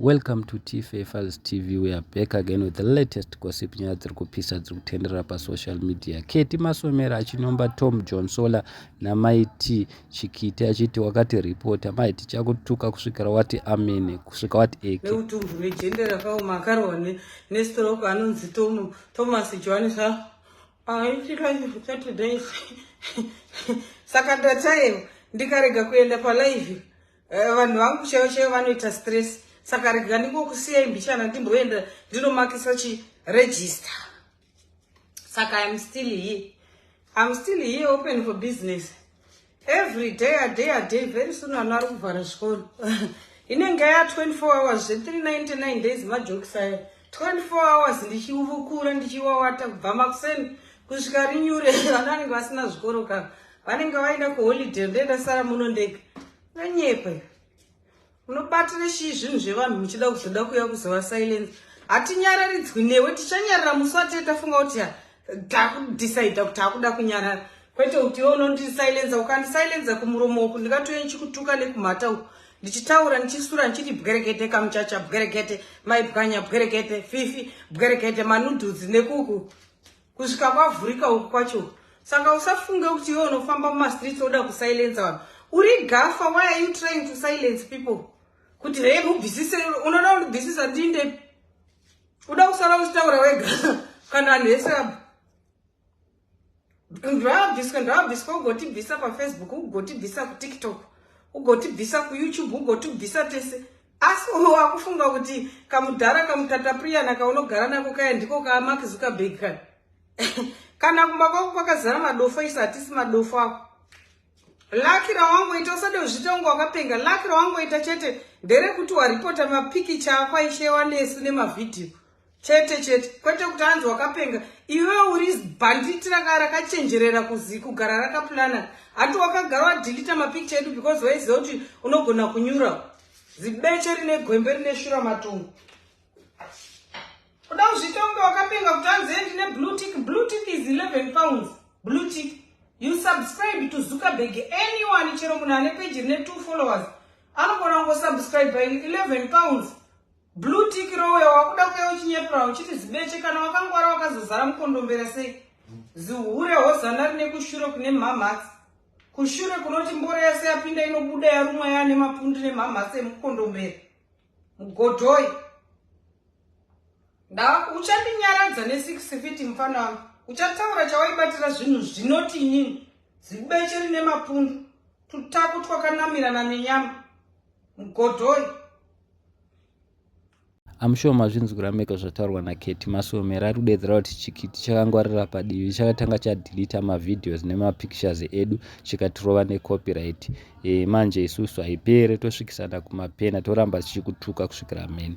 Welcome to TFA Files TV. We are back again with the latest gossip, nyaya dziri kupisa dziri kutenderera pasocial media. Keti Masomera achinomba Tom John Solar naMaiti Chikiti achiti wakati ripota mai tichakutuka kusvikira wati amene, kusvika wati eke. Neutumbu nejende rakaoma akarohwa nestroke anonzi Tom Thomas Johannes aitika 30 days. Saka ndataewa ndikarega kuenda palive, vanhu vangu chaivo chaivo vanoita stress. Saka rega ndingokusiyai mbichana, ndimboenda ndinomakisa chiregister. Saka I'm still here, I'm still here, open for business every day, a day a day. Very soon vanhu vari kuvhara zvikoro, inenge ya 24 hours zve399 days, majokes aya. 24 hours ndichivukura, ndichiwawata kubva makuseni kusvika rinyure. Vanhu vanenge vasina zvikoro ka, vanenge vaenda kuholiday, ndoenda sara muno ndega. Nanyepa, unobatira chii zvinhu zvevanhu muchida kuzoda kuuya kuzova silence? Hatinyararidzwi newe. Tichanyarara musi watee tafunga kuti takudecida kuti takuda kunyarara, kwete kuti iwe unondisilenza. Ukandisilenza kumuromo uku, ndingatouye ndichikutuka nekumhata uku, ndichitaura, ndichisura, ndichiti bwerekete kamuchacha, bwerekete maibwanya, bwerekete fifi, bwerekete manudhuzi nekuku kusvika kwavhurika uku kwacho. Saka usafunge kuti iwe unofamba mumastreets oda kusilenza vanhu. Uri gafa. Why are you trying to silence people? Kuti rei mubvisise, unoda kundibvisisa ndinde uda kusara uchitaura wega kana vanhu vese abva ndavabviswa, ndavabviswa. Ugotibvisa paFacebook, ugotibvisa kuTikTok, ugotibvisa kuYouTube, ugotibvisa tese. Asi wakufunga kuti kamudhara kamutatapriyana kaunogara nako kaya ndiko kaMark Zuckerberg kaya? Kana kumba kwako kwakazara madofo, isa hatisi madofo ako. Lucky rawangoita, usade kuzviita unge wakapenga. Lucky rawangoita chete nderekuti waripota mapikicha ako aishewa nesu nemavhidhiyo chete chete, kwete kuti anzi wakapenga. Iwe uri bhanditi rakachenjerera kuzi kugara rakaplana. Hati wakagara wadhilita mapikicha edu because waiziva kuti unogona kunyura. Zibeche rine gwembe rine shura matongo, uda kuzviita unge wakapenga kuti anzi ndine blue tick. Blue tick is £11. Blue tick, you subscribe to Zuckerberg. Anyone, chero munhu ane peji rine two followers anogona kungosubscribe, £11 blue tick rouya. Wakuda kuya uchinyepera uchiti zibeche. Kana wakangwara wakazozara mukondombera sei? Zihure hozana rine kushure kune mhamhatsi, kushure kunoti mboro yese yapinda inobuda yarumwa yaane mapundu nemhamhatsi emukondombera mugodhoi. Uchandinyaradza ne6 feet, mufana wangu. Uchataura chawaibatira zvinhu zvinoti inini zibeche rine mapundu, tutako twakanamirana nenyama, mugodhoi. I'm sure mazvinzwira mega zvataurwa naKeti Masomera. Ari kudedzera kuti Chikiti chakangwarira padivi, chakatanga chadhilita mavideos nemapictures edu, chikatirova necopyright. Manje isusu haipere, tosvikisana kumapena, toramba tichikutuka kusvikira mene.